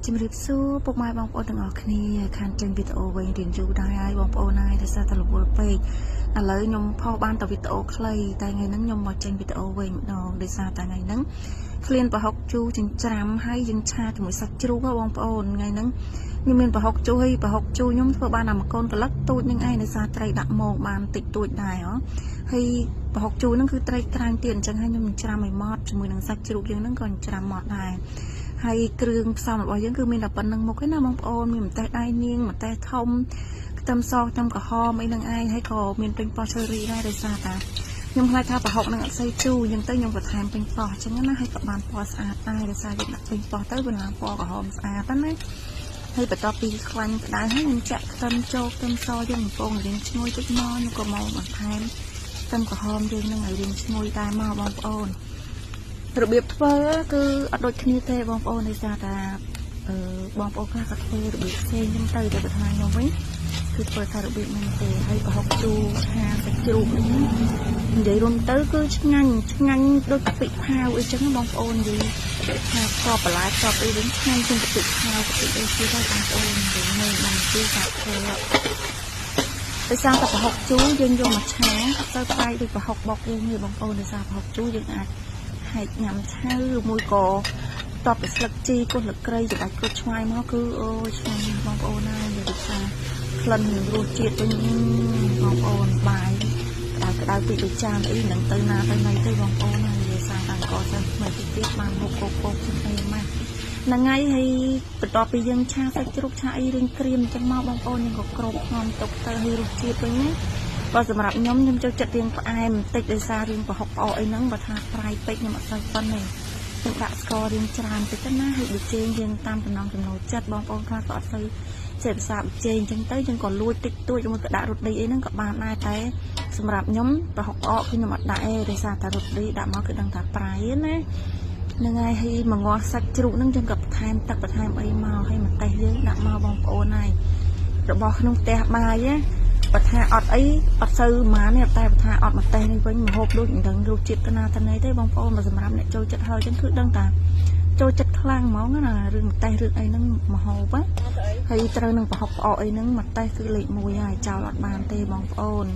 ជំរាបសួរពុកម៉ែបងប្អូនទាំងអស់គ្នាខានចេញវីដេអូវិញរៀងយូរដែរហើយបងប្អូនហើយដោយសារតែរវល់ពេកឥឡូវខ្ញុំផុសបានតែវីដេអូខ្លីតែថ្ងៃហ្នឹងខ្ញុំមកចេញវីដេអូវិញម្ដងដោយសារតែថ្ងៃហ្នឹងឃ្លានប្រហុកជូរចិញ្ច្រាំហើយយើងឆាជាមួយសាច់ជ្រូកហ៎បងប្អូនថ្ងៃហ្នឹងខ្ញុំមានប្រហុកជូរហើយប្រហុកជូរខ្ញុំធ្វើបានតែមួយកូនកលឹកទូចនឹងឯងដោយសារត្រីដាក់មកបានតិចតួចដែរហ៎ហើយប្រហុកជូរហ្នឹងគឺត្រីក្រាញ់ទៀតអញ្ចឹងហើយខ្ញុំចិញ្ច្រាំឲ្យម៉ត់ជាមួយនឹងសាច់ជ្រូកយើងហ្នឹងក៏ចិញ្ច្រាំម៉ត់ដែរហើយគ្រឿងផ្សំរបស់យើងគឺមានតែប៉ុណ្្នឹងមុខឯណាបងប្អូនមានម្ទេសដៃនាងម្ទេសធំខ្ទឹមសខ្ទឹមក្រហមអីហ្នឹងឯងហើយក៏មានពេញប៉ោះឈើរីដែរដោយសារតាខ្ញុំខ្លាចថាប្រហុកនឹងអត់សូវជូរអញ្ចឹងទៅខ្ញុំបន្ថែមពេញប៉ោះអញ្ចឹងណាហើយក៏បានពណ៌ស្អាតដែរដោយសារយើងដាក់ពេញប៉ោះទៅវាឡើងពណ៌ក្រហមស្អាតណាហើយបន្ទាប់ពីខ្លាញ់ក្តៅហើយខ្ញុំចាក់ខ្ទឹមចូលខ្ទឹមសយើងកំពុងរៀងឈ្ងុយតិចមកខ្ញុំក៏មកបន្ថែមខ្ទឹមក្រហមយើងនឹងឲ្យរៀងឈ្ងុយដែរមកបងប្អូនរបៀបធ្វើគឺអត់ដូចគ្នាទេបងប្អូនដោយសារតាអឺបងប្អូនខ្លះក៏ធ្វើរបៀបផ្សេងហ្នឹងទៅតែបើថាខ្ញុំវិញគឺធ្វើថារបៀបហ្នឹងទេហើយប្រហុកជូរឆាសាច់ជ្រូកនេះនិយាយរួមទៅគឺឆ្ងាញ់ឆ្ងាញ់ដូចកាពិផាវអីចឹងបងប្អូននិយាយថាកប់បន្លែកប់អីវិញឆ្ងាញ់ជាងកាពិផាវកាពិអីទៀតហើយបងប្អូននិយាយនៅបានទីសាក់ធ្វើដោយសារតែប្រហុកជូរយើងយកមកឆាអត់ទៅប្រៃដូចប្រហុកបុកយើងទេបងប្អូនដោយសារប្រហុកជូរយើងអាចហែកញ៉ាំឆៅឬមួយក៏តបទៅស្លឹកជីគោះលក្រីច្បាច់គ្រប់ឆ្ងាយមកគឺអូយឆ្ងាញ់បងប្អូនហើយនិយាយថាក្លិននឹងរសជាតិវិញបងប្អូនបាយក្តៅក្តៅពីដូចចានអីនឹងទៅណាទៅណីទៅបងប្អូនហើយនិយាយសាតាំងកសិនថ្មីតិចទៀតបានហូបកោកជាងអីម៉ាស់ហ្នឹងហើយហើយបន្ទាប់ពីយើងឆាសាច់ជ្រូកឆាអីរៀងក្រៀមអញ្ចឹងមកបងប្អូនយើងក៏គ្របខ្ងំទុកទៅហើយរសជាតិវិញណាបើសម្រាប់ខ្ញុំខ្ញុំចូលចិត្តរៀងផ្អែមបន្តិចដោយសាររៀងប្រហុកផ្អកអីហ្នឹងបើថាប្រៃពេកខ្ញុំអត់សូវប៉ុនទេខ្ញុំដាក់ស្កររៀងច្រើនតិចទៅណាហើយប៊ីចេងយើងតាមចំណង់ចំណូលចិត្តបងប្អូនខ្លះក៏អត់សូវចេះភាសាប៊ីចេងអញ្ចឹងទៅយើងក៏លួចតិចតួចជាមួយក៏ដាក់រត់ឌីអីហ្នឹងក៏បានដែរតែសម្រាប់ខ្ញុំប្រហុកផ្អកគឺខ្ញុំអត់ដាក់ទេដោយសារតែរត់ឌីដាក់មកគឺដឹងថាប្រៃណាហ្នឹងហើយហើយមងាស់សាច់ជ្រូកហ្នឹងយើងក៏បន្ថែមទឹកបន្ថែមអីមកហើយម្ទេសយើងដាក់មកបងប្អូនហើយរបស់ក្នុងផ្ទះបាយណាបើថាអត់អីអត់សូវហ្មងទេតែបើថាអត់ម្ទេសនេះវិញមហូបដូចមិនដឹងរសជាតិទៅណាទៅណីទេបងប្អូនបើសម្រាប់អ្នកចូលចិត្តហើយចឹងគឺដឹងថាចូលចិត្តខ្លាំងហ្មងណារឿងម្ទេសរឿងអីហ្នឹងមហូបណាហើយត្រូវនឹងប្រហុកផ្អកអីហ្នឹងម្ទេសគឺលេខ1ហើយចោលអត់បានទេបងប្អូន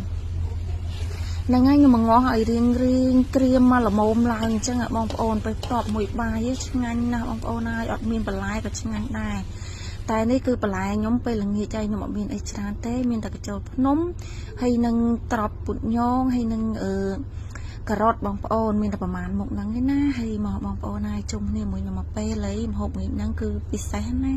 ហ្នឹងហើយខ្ញុំមកងាស់ឲ្យរៀងរៀងក្រៀមមកល្មមឡើងអញ្ចឹងបងប្អូនទៅផ្ទាប់មួយបាយឆ្ងាញ់ណាស់បងប្អូនហើយអត់មានបន្លែក៏ឆ្ងាញ់ដែរតែនេះគឺបន្លែខ្ញុំពេលល្ងាចហើយខ្ញុំអត់មានអីច្រើនទេមានតែកញ្ចូលភ្នំហើយនឹងត្រប់ពុតញងហើយនឹងអឺការ៉ុតបងប្អូនមានតែប្រហែលមុខហ្នឹងឯណាហើយមកបងប្អូនហើយជុំគ្នាមួយខ្ញុំមកពេលហើយម្ហូបងាកហ្នឹងគឺពិសេសណា